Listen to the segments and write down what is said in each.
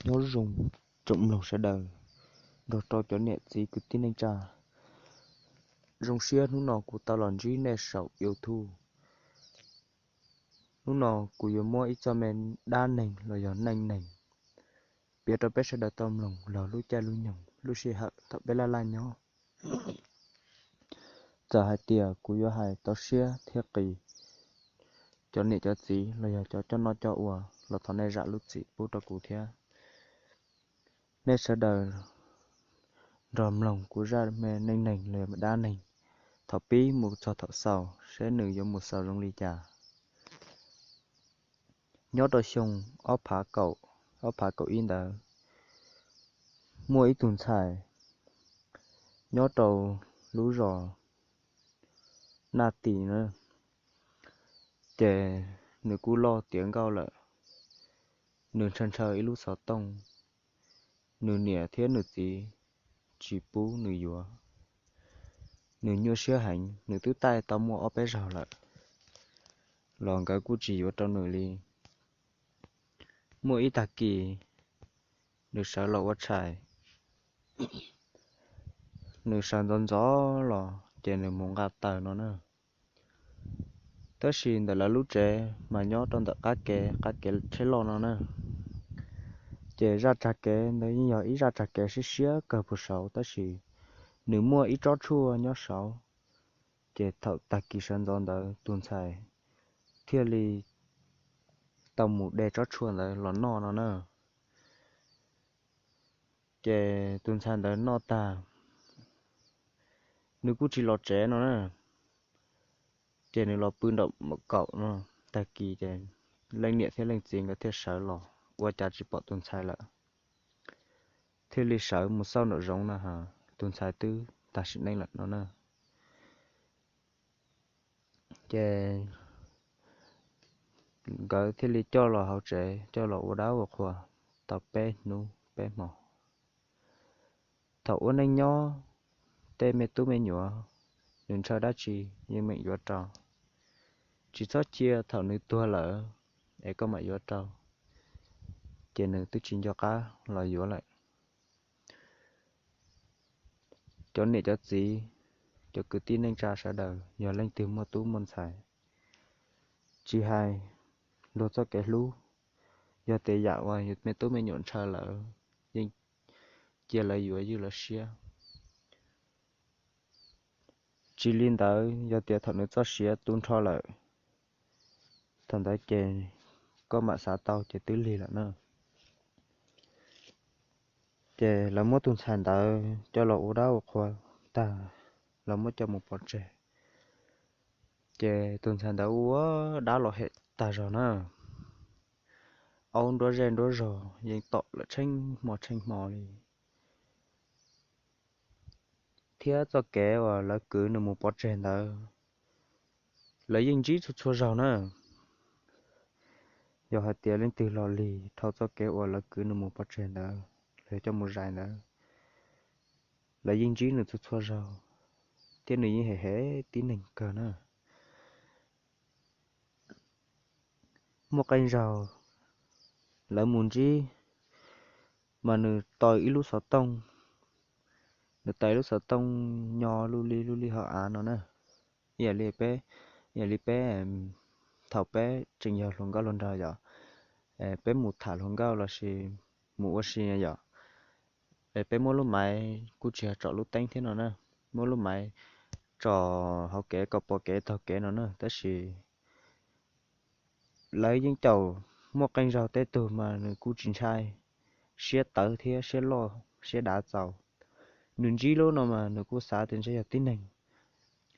Nyob zoo tsoom mloog sawv daws, nrog rau cov niam txiv kwv tij neej tsa. Zoo siab hnub no kuv tau los ntsib nej saum YouTube. Hnub no kuv yuav muab ib txoj me dab neeg los yog neej neeg piav rau peb sawv daws tau mloog los lub caij lub nyoog lub sij hawm thaum peb laj laj nyob. Txawm hais tias kuv yuav hais tau siab thiab qis, cov niam cov txiv los yog cov coj noj coj ua los thov nej zam lub txim pub rau kuv thiab. Nej sawv daws nrog mloog kuv zaj me neej neeg los yog me dab neeg thaum pib mus txog thaum xaus seb nws yuav mus xaus zoo li cas. Nyob rau xyoo ob phav kaum, ob phav kaum ib ntawd, muaj ib tug ntxhais nyob rau lub zos Naj Tim na, ces nws kuj loj tiav nkauj lawm. Nws ntshaw ntshaw ib lub xov tooj, nws niam thiab nws txiv tsis pub nws yuav. Nws nyuaj siab heev, nws twb taij tau muaj ob peb zaug lawm los nkawd kuj tsis yuav rau nws li. Muaj ib tag kis nws sawv los ua tshais, nws sawv ntxov ntxov los ces nws mus nqa taws no na. Tab sis ntawm lawv lub tsev mas nyob rau ntawm qab kev, qab kev tsheb loj no na. Ces zaj tsag kev ntawd yeej yog ib zaj tsag kev siab siab kawg puag saud, tab sis nws muaj ib tsob tshuaj nyob saud. Ces thaum tag kis sawv ntxov ntawd tus ntxhais thiaj li tau mus de tsob tshuaj ntawd los noj no na. Ces tus ntxhais ntawd noj tag, nws kuj tsis los tsev no na. Ces nws los pw nraum mom kaum no, tag kis ces leej niam thiab leej txiv nkawd thiaj sawv los ua cas tsis pom tus ntxhais lawm. Thiaj li sawv mus xauj nraum zoov no, tus ntxhais twb tag sim neej lawm no na. Ces nkawd thiaj li coj los hauv tsev, coj los ua dab ua qhua tau peb hnub peb hmo. Thaum ua neej nyob, tej me tub me nyuam, nws ntshaw dab tsi yeej meem yuav rau. Tsis txhob cia thaum nws tuag lawm es koj mam yuav rau, ces nws twb tsis nco qab los yuav lawm. Cov niam cov txiv, cov kwv tij neej tsa sawv daws, yog leej twg muaj tub muaj ntxhais, tsis hais luag txoj kev hlub, yog tias yam uas me tub me nyuam ntshaw lawm, yeej cia lawv yuav ywj lawv siab. Tsis li ntawd, yog tias thaum nws txoj sia tu nrho lawm, thaum ntawd ces koj mam xav tau ces twb lig lawm na. Ces lawv muab tus ntxhais ntawd coj los ua dab ua qhua tag, lawv muab coj mus pov tseg. Ces tus ntxhais ntawd ua dab los hem tag zog na, aub nruab zej nruab zog yeej tom lawm tsheej hmo tsheej hmo li. Thiab txoj kev uas lawv kwv nws mus pov tseg ntawd, lawv yeej ntsib txhua txhua zaug na. Yog hais tias leej twg los lig dhau txoj kev uas lawv kwv nws mus pov tseg ntawd, lawv coj mus zais ntawd, lawv yeej ntsib nws txhua txhua zaug, thiab nws yeej hem hem tib neeg kawg na. Muaj qee zaug lawv mus ntsib, mas nws taw ib lub xov tooj, nws taw ib lub xov tooj nyo lub li lub li hauv av no na. Ib yam li peb, ib yam li peb thaum peb tseem yog hluas nkauj hluas nraug yom, peb mus tham hluas nkauj lossis mus ua si yom, peb muab lub maiv kuj tsis yog tsom lub teeb thiab no na, muab lub maiv tsom hauv kev kom pom kev taug kev no na, tab sis lawv yeej caum. Muaj qee zaug tej tug mas nws kuj tsis ntshai, siab tawv thiab siab loj siab dav txaus. Nws ntsib lub no mas nws kuj xav tias ntshe yog tib neeg.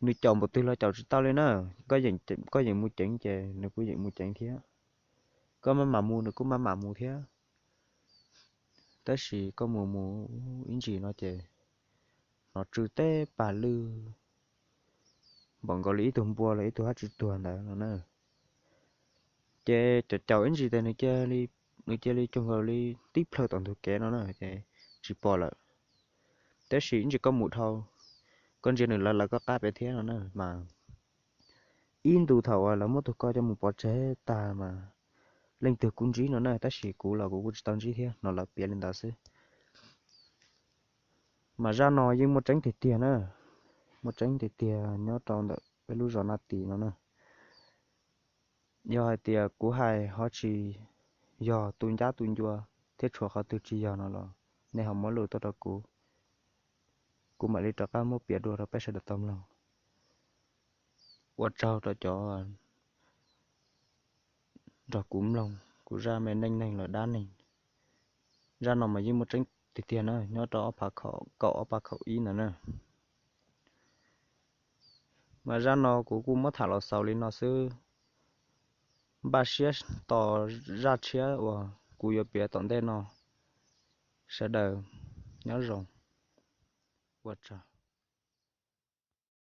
Nws caum npaum twg los caum tsis tau li na. Koj yeem mus ceev ces nws kuj yeem mus ceev thiab, koj maj mam mus nws kuj maj mam mus thiab. Tab sis koj mus mus ib ntsis no ces hnov tsw teb pag lwj npaum nkaus li ib tug npua los ib tug hab tsi tuag ntawd no na. Ces caum caum ib ntsis tes nws cia li cuag nkaus li tib plhaw tom ntug kev no na ces tsis pom lawm. Tab sis ib ntsis koj mus dhau, koj ntsia nws lawv lawv koj qab pem thiab no na mas. Ib ntu thaum uas lawv muab tus koj coj mus pov tseg tag mas leej twg kuj ntsib no na, tab sis kuv los kuv kuj tsis tau ntsib thiab no, lawv piav li ntawd xwb. Mas zaj no yeej muaj tseeb tiag tiag na, muaj tseeb tiag tiag nyob rau ntawm peb lub zos Naj Tis no na. Yog hais tias kuv hais ho tsis yog tu ncab tu ncua thiab tshuav qhov twg tsis yog no los nej ho muab lus tuaj rau kuv, kuv mam li rov qab muab piav dua rau peb sawv daws tau mloog. Ua tsaug rau cov nrog kuv mloog kuv zaj me neej neeg los dab neeg. Zaj no mas yeej muaj tseeb tiag tiag na, nyob rau ob phav kaum ob phav kaum ib ntawd na. Mas zaj no kuv kuj muab tham los xaus li no xwb. Npaj siab tos zaj tshiab uas kuv yuav piav tom ntej no. Sawv daws nyob zoo, ua tsaug.